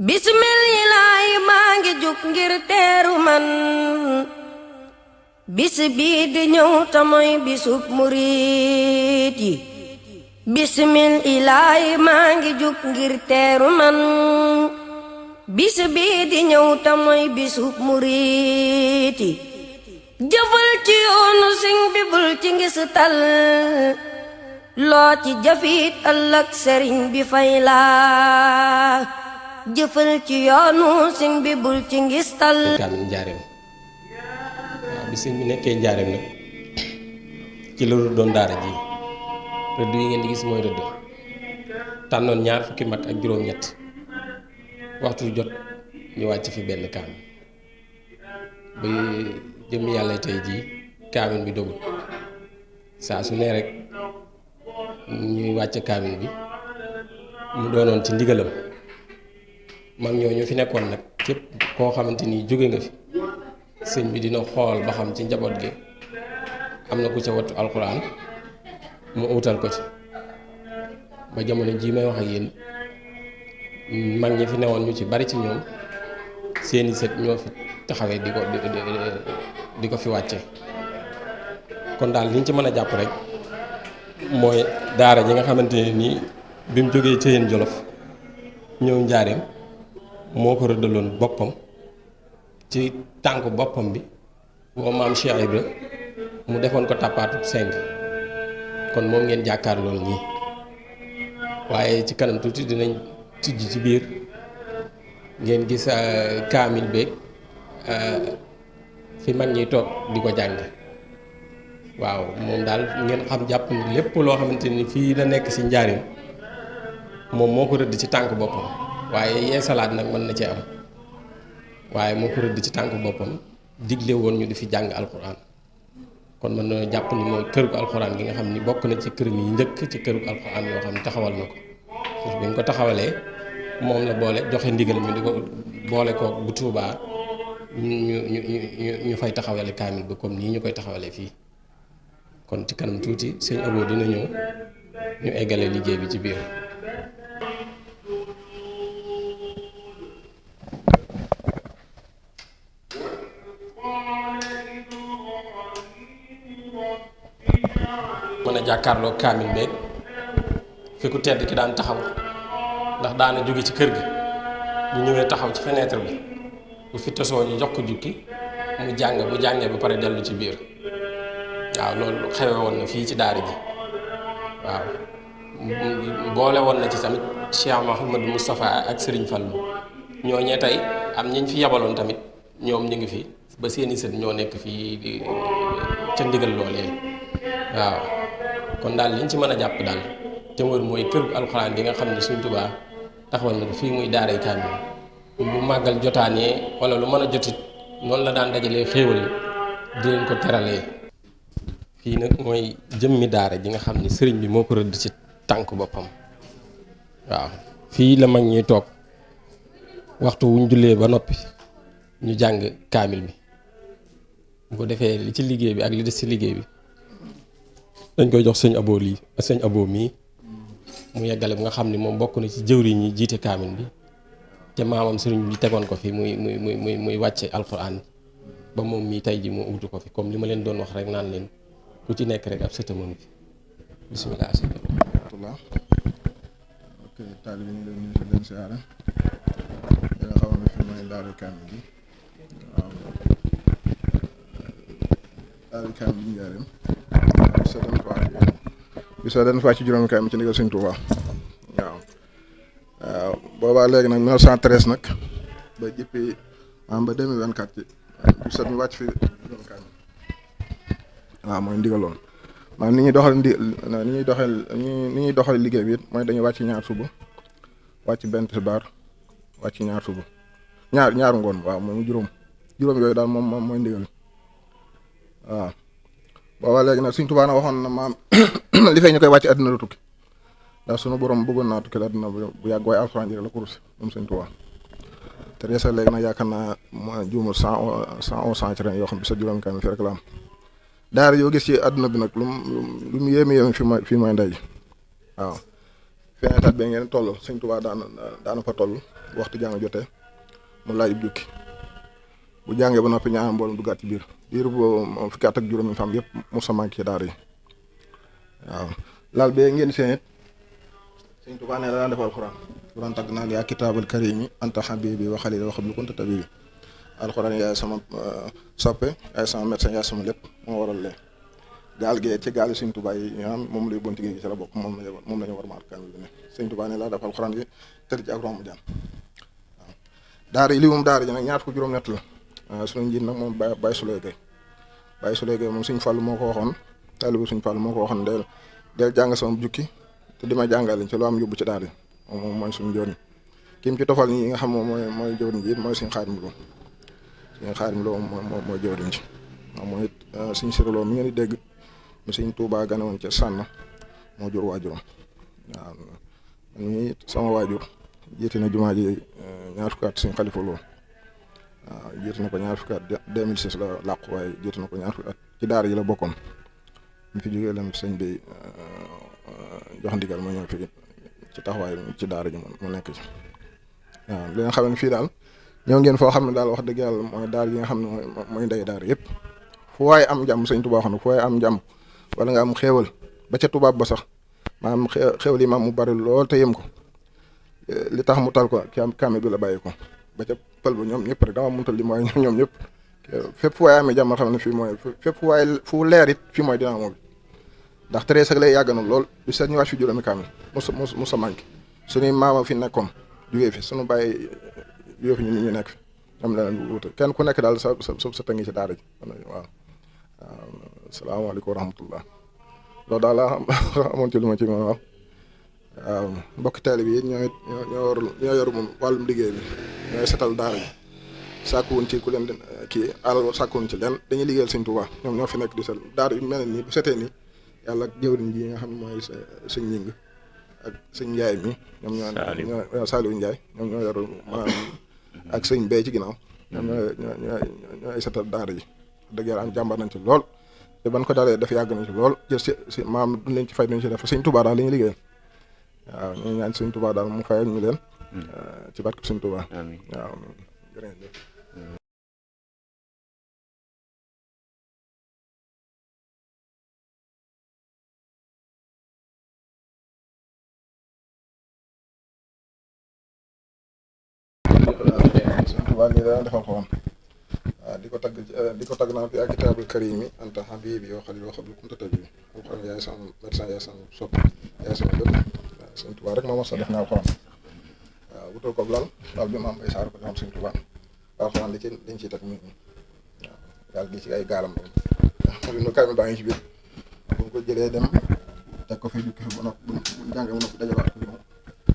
bismillah maa ngi jug ngir teeru man bis bii di ñëw ta mooy bisub murit yi bismillah maa ngi jug ngir teeru man bis bii di ñëw ta mooy bisub murit yi jëfal ci yoonu Sëñ bi bul ci ngistal loo ci jëfit ëllëg sëriñ bi fay la jëfal ci yoonu Sëñ bi bul ci ngistal kaamil njaareem waaw bi sëñ bi nekkee njaareem nag ci la doon daara ji rëdd yi ngeen di gis mooy rëdd tànnoon ñaar fukki mag ak juróom-ñett waxtu jot ñu wàcc fi benn kaamil ba jëm yàlla tey jii kaamil bi dogut saa su ne rek ñuy wàcc kaamil bi mu doonoon ci ndigalam mag ñooñu fi nekkoon nag képp koo xamante ni jóge nga fi sëñ bi dina xool ba xam ci njaboot gi am na ku ca wattu alxuraan mu utal ko ci ba jamono jii may wax ak yéen mag ñi fi newoon ñu ci bari ci ñoom seeni sët ñoo fi taxawee di ko fi wàcce kon daal liñ ci mën a jàpp rek mooy daara ji nga xamante ne nii bi mu jógee Ceyeen Jolof ñëw njaareem moo ko rëddaloon boppam ci tànk boppam bi woo maam Cheikh Ibra mu defoon ko tàppaatu 5 kon moom ngeen jàkkaar loolu nii waaye ci kanam tuuti dinañ tijj ci biir ngeen gis kaamil beeg fi mag ñi toog di ko jàng waaw moom daal ngeen xam jàpp ni lépp loo xamante ni fii la nekk ci njaarim moom moo ko rëdd ci tànk boppam waaye yeesalaat nag mën na cee am waaye moo ko rëdd ci tànk boppam digle woon ñu di fi jàng alxuraan kon mën na jàpp ni mooy kërug alxuraan gi nga xam ni bokk na ci kër yi njëkk ci kërug alxuraan yoo xam ne taxawal na ko bi ñu ko taxawalee moom la boole joxe ndigal ñu di ko boole ko bu Tuubaa ñu fay taxawale kaamil bi comme nii ñu koy taxawalee fii kon ci kanam tuuti sëñ Abo dina ñëw ñu eggale liggéey bi ci biir mën a jàkkaarloo kaamil beeg fi ku tedd ki daan taxaw ndax daana jóge ci kër gi ñu ñëwee taxaw ci fenêtre bi bu fi tosoo ñu jox ko jukki mu jàng bu jàngee ba pare dellu ci biir waaw loolu xewe woon na fii ci daara ji waaw boole woon na ci tamit Cheikh Mouhamadou Moustapha ak Serigne Fallou ñooñee tey am ñiñ fi yabaloon tamit ñoom ñu ngi fi ba seeni sët ñoo nekk fii ca ndigal loolee waaw kon daal liñ ci mën a jàpp daal te wër mooy kër alxuraan gi nga xam ne Sëñ Tuubaa taxawal na ko fii muy daaray kaamil bu màggal jotaanee wala lu mën a jotit noonu la daan dajalee xéewal di leen ko teralee fii nag mooy jëmmi daara ji nga xam ne sëriñ bi moo ko rëdd ci tànk boppam waaw fii la mag ñuy toog waxtu wuñ jullee ba noppi ñu jàng kaamil bi bu ko defee li ci liggéey bi ak li des ci liggéey bi dañ koy jox sëñ Abo lii sëñ Abo mii mu yeggale bi nga xam ne moom bokk na ci jëwriñ ñi jiite kaamil bi te maamam sëriñ bi tegoon ko fi muy wàcce alxuraan ba moom mii tey ji mu wutu ko fi comme li ma leen doon wax rek naan leen ku ci nekk rek ab sëtamoon bi bisimilah asalaamaaleykum. ok taalibe ñu leen nuyu si leen siyaare yi nga xam ne fi mooy daaru kaamil bi waaw daaru kaamil bi njaareem bisa den faa ci juróomi kaamil ci ndigal Sëñ Tuubaa waaw boobaa léegi nag 1913 nag ba jëppee ba 2024 ci bisa ñu wàcc fi juróomi kaamil waaw mooy ndigaloon maanaam ni ñuy doxal liggéey bi it mooy dañuy wàcc ñaar suba wàcc benn tisbaar wàcc ñaar suba ñaar ngoon waaw moom juróom yooyu daal moom mooy ndigal waaw boobaa léegi nag Sëñ Tuubaa na waxoon na maam li fay ñu koy wàcc àddina la tukki ndax sunu borom bëggoon naa tukki la àddina bu yàgg waaye alxuraan ji rek la kurus moom Sëñ Tuubaa te reesa léegi nag yaakaar naa ma juumul 111 ci ren yoo xam bi sa juróomi kaamil fi rek la am daara yoo gis ci àdduna bi nag lu mu yéeme fi mooy ndey ji waaw feneen bi ngeen toll sëñ Tuubaa daana fa toll waxtu jàng jotee mu laaj jukki bu jàngee ba noppi ñaanal mboolem duggaat ci biir diir boobu moom fukki at ak juróomi fam yëpp mosa manqué ci daara yi waaw laal bee ngeen seen it sëñ Tuubaa ne daan defal alxuraan tagg naa yaa kitaabal karimi anta habibi wa xalili wa xabli kunta tabibi alxuraan yaay sama soppe yaay sama médecin yaay sama lépp moo waral lee gaal gee ci gaal yi sëñ Tuubaa yi ñu am moom lay bonti géej gi ci la bokk moom la ñu war maat kaamil bi ne sëñ Tuubaa ne laa def alxuraan gi tëdd ci ak romb jaan waaw daara yi li moom daara ji nag ñaar ko juróom-ñett la waaw suñu njiit nag moom Baye Souley Gueye Baye Souley Gueye moom sëñ Fallu moo ko waxoon taalibu sëñ Fallu moo ko waxoon del jàng sama jukki te di ma jàngale ci lu am yóbbu ci daara yi moom mooy suñu jëwriñ ki mu ci tofal nii nga xam moom mooy jëwriñ ji it mooy suñu Xaadim Lo suñu Xaadim Lo mooy jëwriñ ji waaw mooy it suñu siraloo mi ngeen di dégg mu sëñ Tuubaa gane woon ca sànn moo jur waajuram waaw man mii sama waajur jiite na jumaa ji ñaar fukki at suñu Xalifa Lo waaw jiite na ko ñaar fukki at 2006 la làqu waaye jiite na ko ñaar fukki at ci daara ji la bokkoon mu fi jógee lam sëñ bi jox ndigal ma ñëw fi ci taxawaay ci daara ji mu nekk ci waaw li nga xam ne fii daal ñëw ngeen foo xam ne daal wax dëgg yàlla mooy daara yi nga xam ne mooy ndey daara yëpp fu waaye am jàmm sëñ Tuubaa xam ne fu waaye am jàmm wala nga am xéewal ba ca tubaab ba sax maanaam xéewal yi maam mu bari lool te yem ko li tax mu tal ko kaame bi la bàyyi ko ba ca pël ba ñoom ñëpp rek dama muntal li mooy ñoom ñëpp fépp fu waaye amee jàmm xam ne fii mooy fépp fu waaye fu leer it fii mooy Dynamo bi ndax treize ak lay yàgg na lool bi seet ñu wàcc fi juróomi kaamil musa manqué suñuy maama fi nekkoon jugee fi suñu bàyyi jugee fi ñu nekk fi am leneen wuute kenn ku nekk daal sa tëngi ci daara ji waaw salaamaaleykum wa rahmatullah loolu daal laa amoon ci lu ma ci mën a wax waaw mbokki taalibe bi ñoo yor moom wàllum liggéey bi ñooy setal daara ji sàkkuwuñ ci ku leen kii alal sàkkuwuñ ci leen dañuy liggéeyal Sëñ Tuubaa ñoom ñoo fi nekk di sel daara yu mel nii bu setee nii yàlla ak jëwriñ ji nga xam ne mooy sëñ ñing ak sëñ Njaay mi ñoom ñoo Saliou Njaay ñoom ñoo yor maanaam ak sëñ Bey ci ginnaaw ñoom ñooy setal daara ji dëgg yàlla am jàmbar nañ ci lool te ban ko dalee def yàgg nañ ci lool jël si maam duñ leen ci fay duñ ci def Sëñ Tuubaa daal li ñu liggéeyal waaw ñu ñaan Sëñ Tuubaa daal mu fayal ñu leen ci barke Sëñ Tuubaa waaw jërëjëf Sëñ Tuubaa lii dana defal ko woon waaw di ko tagg naan yaa kitaabul karimi anta habibi wa xalil wa xabli kunta tabibi alxuraan yaay sama médecin yaay sama sopp yaay sama lépp waaw Sëñ Tuubaa rek moo mos a def naa alxuraan waaw wutal ko lal bi maam bay saar ko joxoon Sëñ Tuubaa alxuraan liñ ciy teg nit ñi waaw gaal gi ci ay gaalam moom nu kay mi baa ngi ci biir bu ko jëlee dem teg ko fi jukki fi ba nopp bu jàngee ba nopp dajalaat ko ñëw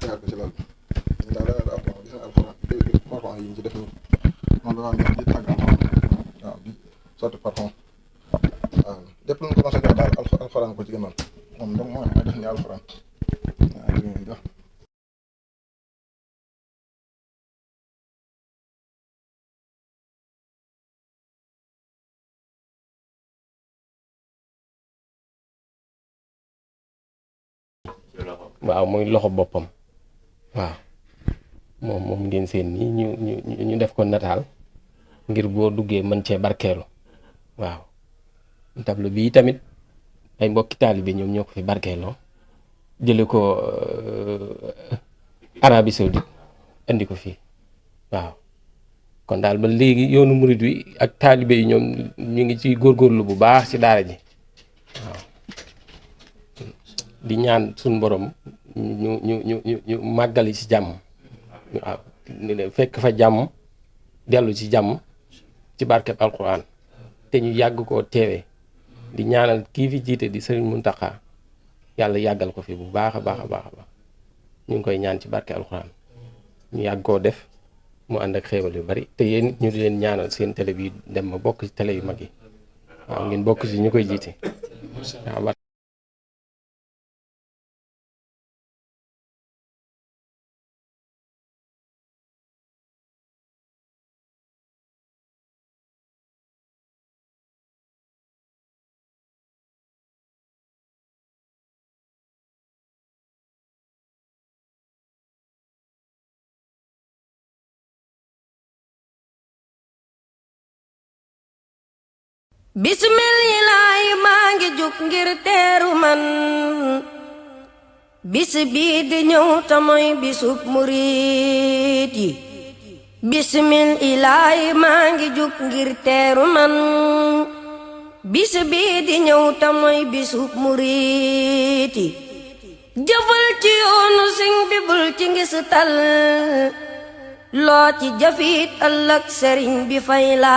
tegaat ko ci lal bi ñu daal dana alxuraan gis nga alxuraan yi ñu ci def nii moom la waan di tàgg waaw di sotti parfum waaw lépp lu ñu ko mos a jox daal alxuraan ko ci gënal moom donc mooy def ni alxuraan waaw li ngeen jox waaw mooy loxo boppam waaw moom ngeen seen nii ñu def ko nataal ngir boo duggee mën cee barkeelu waaw tableau bii tamit ay mbokki taalibe ñoom ñoo ko fi barkeeloo jële ko Arabie Saoudite indi ko fii waaw kon daal ba léegi yoonu murid wi ak taalibe yi ñoom ñu ngi ci góorgóorlu bu baax ci daara ji waaw di ñaan suñu borom ñu màggali ci jàmm waaw fekk fa jàmm dellu ci jàmm ci barkeb alquran te ñu yàgg koo teewee di ñaanal kii fi jiite di Sëriñ Muntaxa yàlla yàggal ko fi bu baax a baax a baax a baax ñu ngi koy ñaan ci barke alquran ñu yàgg koo def mu ànd ak xéewal yu bari te yéen ñu di leen ñaanal seen télé bi dem ba bokk ci télé yu mag yi waaw ngeen bokk ci ñu koy jiite waaw bismillaahi maa ngi jug ngir teeru man bis bii di ñëw ta mooy bisub murit yi bismillaahi maa ngi jug ngir teeru man bis bii di ñëw ta mooy bisub murit yi jëfal ci yoonu sëñ bi bul ci ngistal loo ci jëfit ëllëg sëriñ bi fay la